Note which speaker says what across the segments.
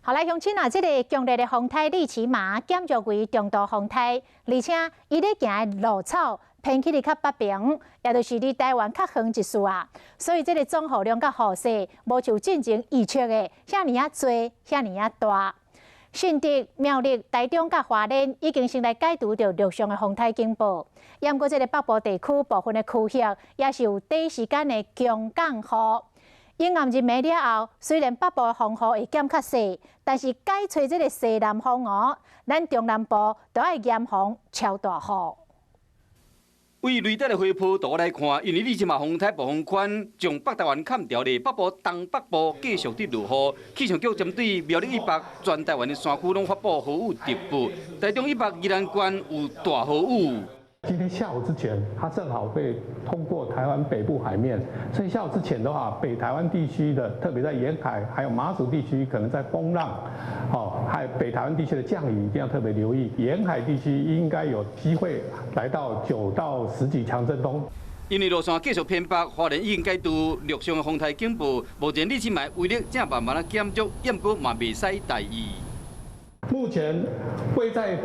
Speaker 1: 好來，鄉親啊，這个強烈的風颱利奇馬減弱為中度風颱，而且伊咧行的路草偏去佇較北邊，也就是離台灣較遠一絲啊。所以這个總雨量佮雨勢無像進前預測的遐爾仔濟，遐爾仔大。新竹、苗栗、台中佮花蓮已經先來解除著陸上的風颱警報，毋過這个北部地區部分的區域也是有短時間的強降雨。陰暗入暝了後，雖然北部的風雨會減較細，但是改吹這个西南風哦，咱中南部都愛嚴防超大雨。
Speaker 2: 對雷達的回波圖來看，因為利奇馬風颱暴風圈將北台灣崁著咧，北部東北部繼續佇落雨。氣象局針對苗栗以北全台灣的山區攏發布豪雨特報，台中以北宜蘭縣有大豪雨。
Speaker 3: 今天下午之前，它正好會通過台灣北部海面，所以下午之前的話，北台灣地區的，特別在沿海還有馬祖地區，可能在風浪，哦，還有北台灣地區的降雨一定要特別留意。沿海地區應該有機會來到9到10級強陣風。
Speaker 2: 因為路線繼續偏北，花蓮已經解除陸上的風颱警報，目前利奇馬威力正慢慢仔減弱，毋過嘛袂使大意。
Speaker 3: 目前位在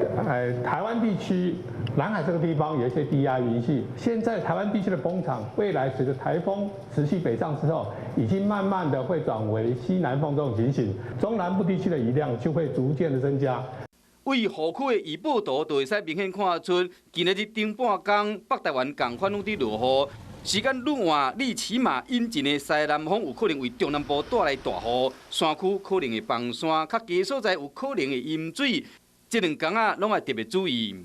Speaker 3: 台灣地區南海這個地方有一些低壓雲系，現在台灣地區的風場，未來隨着颱風持續北上之後，已經慢慢的會轉為西南風這種情形，中南部地區的雨量就會逐漸的增加。
Speaker 2: 對雨區的預報圖就會使明顯看出，今仔日頂半工北台灣仝款攏佇落雨，時間愈晚，利奇馬引進的西南風有可能為中南部帶來大雨，山區可能會崩山，較低所在有可能會淹水，這兩工仔攏愛特別注意。